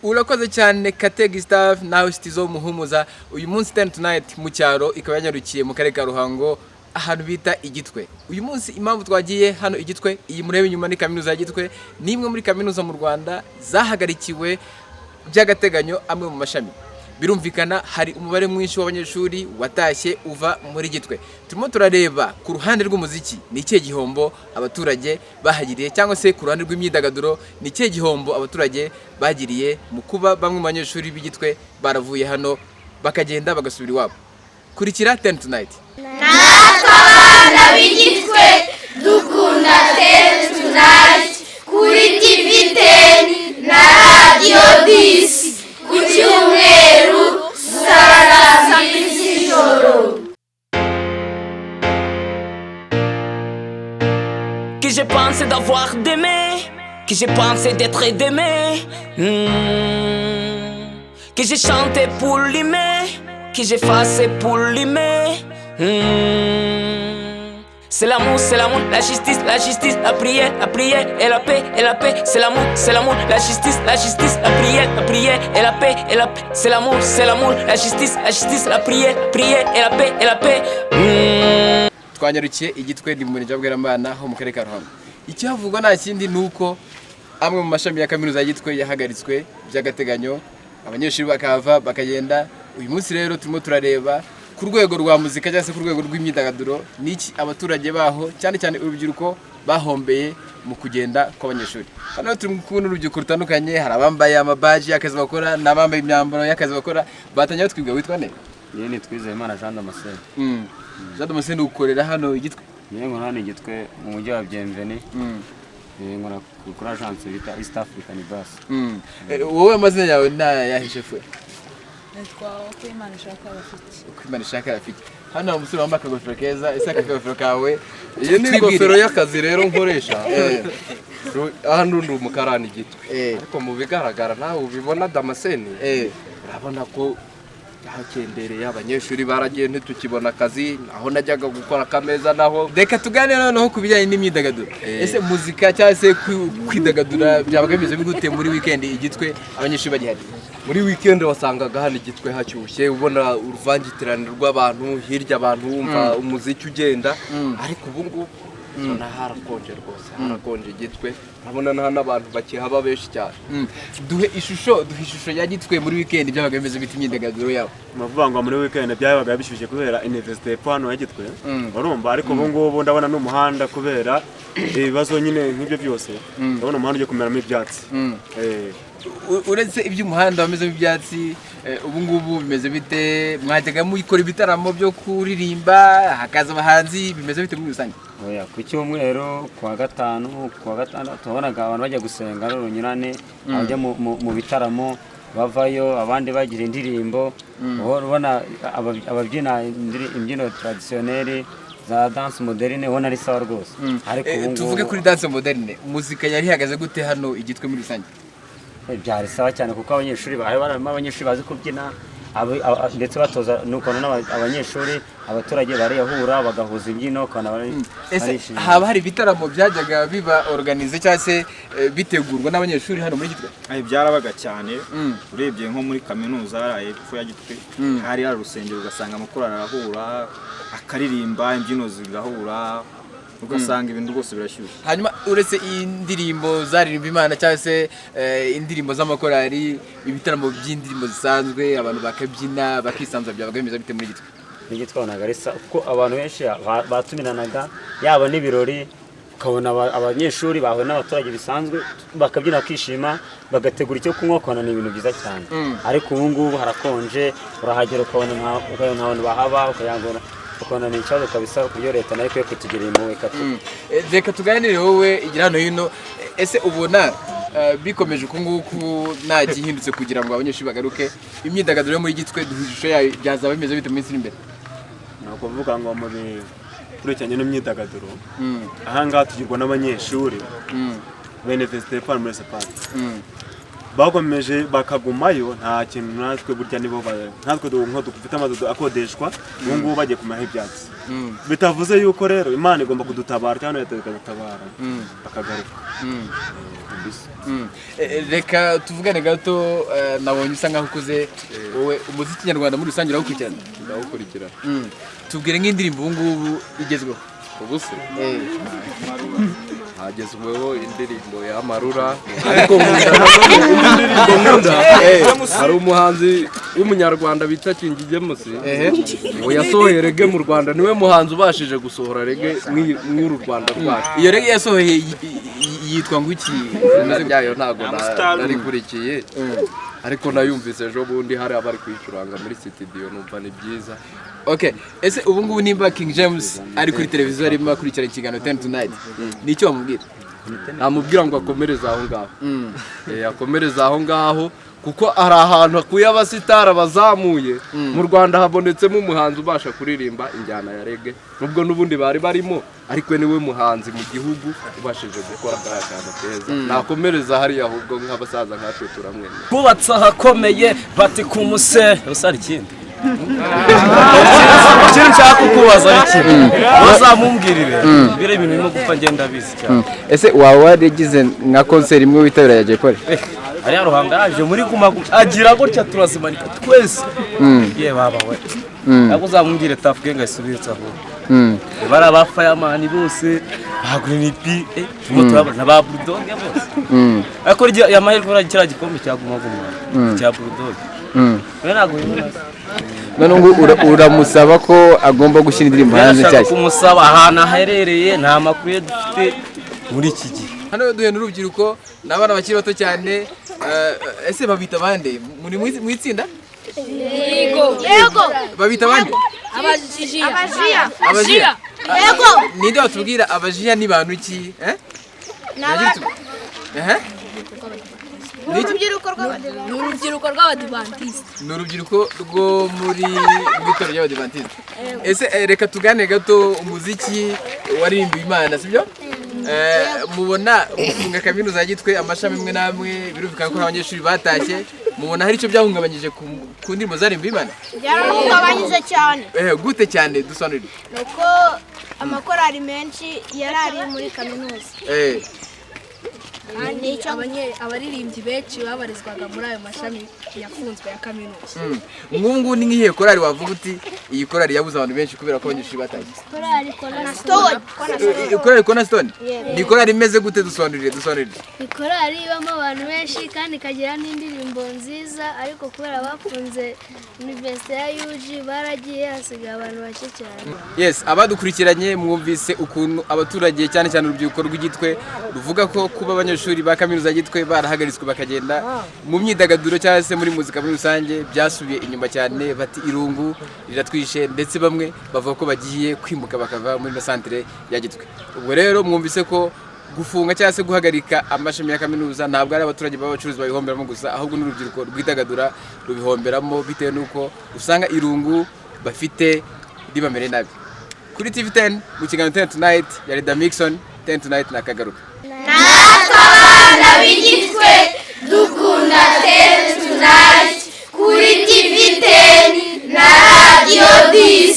Urakoze cyane, Kate Gustave, nawe Sitizo Muhumuza. Uyu munsi Ten Tonight mu cyaro ikaba yanyarukiye mu karere ka Ruhango, ahantu bita Igitwe. Uyu munsi impamvu twagiye hano Igitwe, iyi mureba inyuma ni kaminuza ya Gitwe. Ni imwe muri kaminuza mu Rwanda zahagarikiwe by'agateganyo amwe mu mashami. Birumvikana hari umubare mwinshi w'abanyeshuri watashye uva muri Gitwe. Turimo turareba ku ruhande rw'umuziki ni ikihe gihombo abaturage bahagiriye, cyangwa se ku ruhande rw'imyidagaduro ni ikihe gihombo abaturage bagiriye mu kuba bamwe mu banyeshuri b'Igitwe baravuye hano bakagenda bagasubira iwabo. Kurikira Ten Tonight. Natwe abana b'Igitwe dukunda Ten Tonight kuri TV 10 na Radiyo 10 ku cyumweru saa 2 z'ijoro. Que j'ai pensé d'avoir d'aimer, que j'ai pensé d'être aimé, que j'ai chanté pour l'aimer, que j'ai effacé pour l'aimer. C'est l'amour, la justice, la prière, et la paix, et la paix. C'est l'amour, la justice, la prière, et la paix, et la paix. C'est l'amour, la justice, la prière, prière, et la paix, et la paix. Twanyarukiye Igitwe, ni mu murenge wa Bweramana ho mu karere ka Ruhango. Icyahavugwa nta kindi ni uko amwe mu mashami ya kaminuza ya Gitwe yahagaritswe by'agateganyo, abanyeshuri bakahava bakagenda. Uyu munsi rero turimo turareba ku rwego rwa muzika cyangwa se ku rwego rw'imyidagaduro niki abaturage baho, cyane cyane urubyiruko, bahombeye mu kugenda kw'abanyeshuri. Hano turi kumwe n'urubyiruko rutandukanye, hari abambaye amabaji y'akazi bakora n'abambaye imyambaro y'akazi bakora. Batangiye batwibwa, witwa nde? Niyo ni Twizeyimana Jean Damascene. Jean Damascene, ukorera hano Igitwe? Niyo nkora hano Igitwe mu mujyi wa Bienvenue. Nkora kuri agence bita East African Bus. Wowe amazina yawe ni ayahe, shefu? Nitwa Uko Imana Ishaka Rafiki. Uko Imana Ishaka Rafiki. Hano hari umusore wambaye akagofero keza. Ese aka kagofero kawe? Iyi ni ingofero y'akazi rero nkoresha. Hano ndi umukarani Igitwe. Ariko mu bigaragara nawe ubibona, Damascene, urabona ko hakendereye, abanyeshuri baragiye, ntitukibona akazi aho najyaga gukora akameza naho. Reka tuganire noneho ku bijyanye n'imyidagaduro. Ese muzika cyangwa se kwidagadura byabaga bimeze gute muri weekend Igitwe abanyeshuri bagihari? Muri weekend wasangaga hano Igitwe hashyushye, ubona uruvangitirane rw'abantu, hirya abantu wumva umuziki ugenda. Ariko ubu ngubu ubona harakonje rwose, harakonje Igitwe, urabona nta n'abantu bakihaba benshi cyane. Duhe ishusho ya Gitwe muri weekend, byabaga bimeze bite imyidagaduro yabo? Ni ukuvuga ngo muri weekend byabaga bishyushye kubera université hepfo hano ya Gitwe, urumva. Ariko ubu ngubu ndabona n'umuhanda, kubera ibibazo nyine nk'ibyo byose, ndabona umuhanda ugiye kumeramo ibyatsi. Uretse iby'umuhanda wamezemo ibyatsi, ubu ngubu bimeze bite? Mwajyaga mukora ibitaramo byo kuririmba, hakaza abahanzi, bimeze bite muri rusange? Oya, ku cyumweru, ku wa gatanu, ku wa gatandatu wabonaga abantu bajya gusenga ari urunyurane, abajya mu bitaramo bavayo, abandi bagira indirimbo. Ubona ababyina imbyino traditionnelle za danse moderne, ubona ari sawa rwose. Ariko ubu Tuvuge ngubu kuri danse moderne, muzika yari ihagaze gute hano Igitwe muri rusange? Byari sawa cyane kuko abanyeshuri bari barimo, abanyeshuri bazi kubyina, ndetse batoza n'ukuntu abanyeshuri, abaturage bariyahura bagahuza imbyino, ukabona Ese barishimye. haba hari ibitaramo byajyaga biba organisé cyangwa se bitegurwa n'abanyeshuri hano muri Gitwe? Ay, byarabaga cyane. Urebye nko muri kaminuza hariya hepfo ya Gitwe hari hari urusengero, ugasanga amakorali arahura akaririmba, imbyino zigahura, ugasanga ibintu rwose birashyushye. Hanyuma uretse indirimbo zaririmba Imana cyangwa se indirimbo z'amakorali, ibitaramo by'indirimbo zisanzwe, abantu bakabyina bakisanzura, byabaga bimeze bite muri Gitwe? N'Igitwe wabonaga ari sawa kuko abantu benshi batumiranaga, yaba n'ibirori, ukabona abanyeshuri bahuye n'abaturage bisanzwe, bakabyina, bakishima, bagategura icyo kunywa, ukabona ni ibintu byiza cyane. Ariko ubu ngubu harakonje, urahagera ukabona nta bantu bahaba, ukayangura, ukabona ni ikibazo kabisa, ku buryo leta nayo ikwiye kutugirira impuhwe Reka tuganire, wowe igira hano hino. Ese ubona bikomeje uku nguku nta gihindutse kugira ngo abanyeshuri bagaruke, imyidagaduro yo muri Gitwe, duhe ishusho yayo, byazaba bimeze bite mu minsi iri imbere? Ni ukuvuga ngo mu bikurikiranye n'imyidagaduro, ahangaha tugirwa n'abanyeshuri ba université hepfo hano muri separi. Bakomeje bakagumayo, nta kintu natwe burya nibo natwe nko dufite amazu akodeshwa ubu ngubu bagiye kumeraho ibyatsi. Bitavuze yuko rero Imana igomba kudutabara cyangwa leta ikadutabara bakagaruka. Kabisa. Reka tuvugane gato, nabonye usa nkaho ukuze. Wowe umuziki nyarwanda muri rusange urawukurikirana? Ndawukurikirana. Tubwire nk'indirimbo ubu ngubu igezweho. Ubu se hagezweho indirimbo ya Marura, ariko nkunda indirimbo nkunda, hari umuhanzi w'umunyarwanda bita King James ngo yasohoye reggae mu Rwanda, niwe muhanzi ubashije gusohora reggae mw'uru Rwanda rwacu. Iyo reggae yasohoye yitwa ngo iki? Izina ryayo ntabwo narikurikiye, ariko nayumvise ejo bundi hari abari kuyicuranga muri studio, numva ni byiza. Okay, ese ubu ngubu nimba King James ari kuri televiziyo arimo akurikirana ikiganiro 10 Tonight, ni icyo wamubwira? Namubwira ngo akomereze aho ngaho. Akomereze aho ngaho kuko hari ahantu akuye abasitari abazamuye. Mu Rwanda habonetsemo umuhanzi ubasha kuririmba injyana ya reggae, nubwo n'ubundi bari barimo, ariko niwe muhanzi mu gihugu ubashije gukora kariya kantu keza. Nakomereza hariya, ahubwo nk'abasaza nkatwe turamwemera. Bubatse ahakomeye bati ku muse usara. Ikindi ikintu nshaka kukubaza ni kimwe, bazamumbwirire biriya ibintu birimo gupfa, ngenda bizi cyane. Ese waba waragize nka concert imwe witabira ya Jay Polly? Hariya Ruhanga yaje muri Guma Guma, agira gutya turazimanika twese. Ye baba we, ntabwo uzamumbwire Tuff Gang ayisubitse, ahubwo bari aba Fireman bose ba Green P, turimo turabona ba Bulldog bose, ariko rya amahirwe uriya kiriya gikombe cya Guma Guma cya Bulldog we ntabwo bibona. None ngo uramusaba ko agomba gushyira indirimbo hanze Ndashaka nshyashya? kumusaba ahantu aherereye, nta makuru ye dufite muri iki gihe. Hano duhuye n'urubyiruko, ni abana bakiri bato cyane. Ese babita bande? Muri mu itsinda? Yego. Yego. Babita bande? Abajiya. Abajiya. Abajiya. Yego. Ninde watubwira abajiya ni bantu ki? Eh? Ni urubyiruko rw'Abadivantisite. Ni urubyiruko rw'Abadivantisite. Ni urubyiruko rwo muri mu itorero ry'Abadivantisite. Ese reka tugane gato umuziki waririmbiwe Imana, sibyo? Mubona gufunga kaminuza ya Gitwe amashami amwe n'amwe, birumvikana ko abanyeshuri batashye, mubona hari icyo byahungabanyije ku ndirimbo zarimbiwe Imana? Byarahungabanyije cyane. Gute cyane? Dusobanurire. Ni uko amakorali menshi yari ari muri kaminuza. Kandi abaririmbyi benshi babarizwaga muri ayo mashami yafunzwe ya kaminuza. Nk'ubu ngubu ni nk'iyihe korali wavuga uti iyi korali yabuze abantu benshi kubera ko abanyeshuri batashye? Korali Cornerstone. Korali Cornerstone? Yego. Ni korali imeze gute? Dusobanurire, dusobanurire. Ni korali ibamo abantu benshi kandi ikagira n'indirimbo nziza, ariko kubera bafunze universite ya UG baragiye, hasigaye abantu bake cyane. Yes, abadukurikiranye mwumvise ukuntu abaturage, cyane cyane urubyiruko rw'Igitwe, ruvuga ko kuba abanyeshuri ba kaminuza ya Gitwe barahagaritswe bakagenda, mu myidagaduro cyangwa se muri muzika muri rusange byasubiye inyuma cyane. Bati irungu riratwishe, ndetse bamwe bavuga ko bagiye kwimuka bakava muri ino santere ya Gitwe. Ubwo rero mwumvise ko gufunga cyangwa se guhagarika amashami ya kaminuza ntabwo ari abaturage b'abacuruzi babihomberamo gusa, ahubwo n'urubyiruko rwidagadura rubihomberamo, bitewe n'uko usanga irungu bafite ribamere nabi. Kuri TV10 mu kiganiro 10 Tonight ya Reda Mixon, 10 Tonight na Kagaruka. Natwe abana b'Igitwe dukunda 10 Tonight kuri TV 10 na Radiyo 10.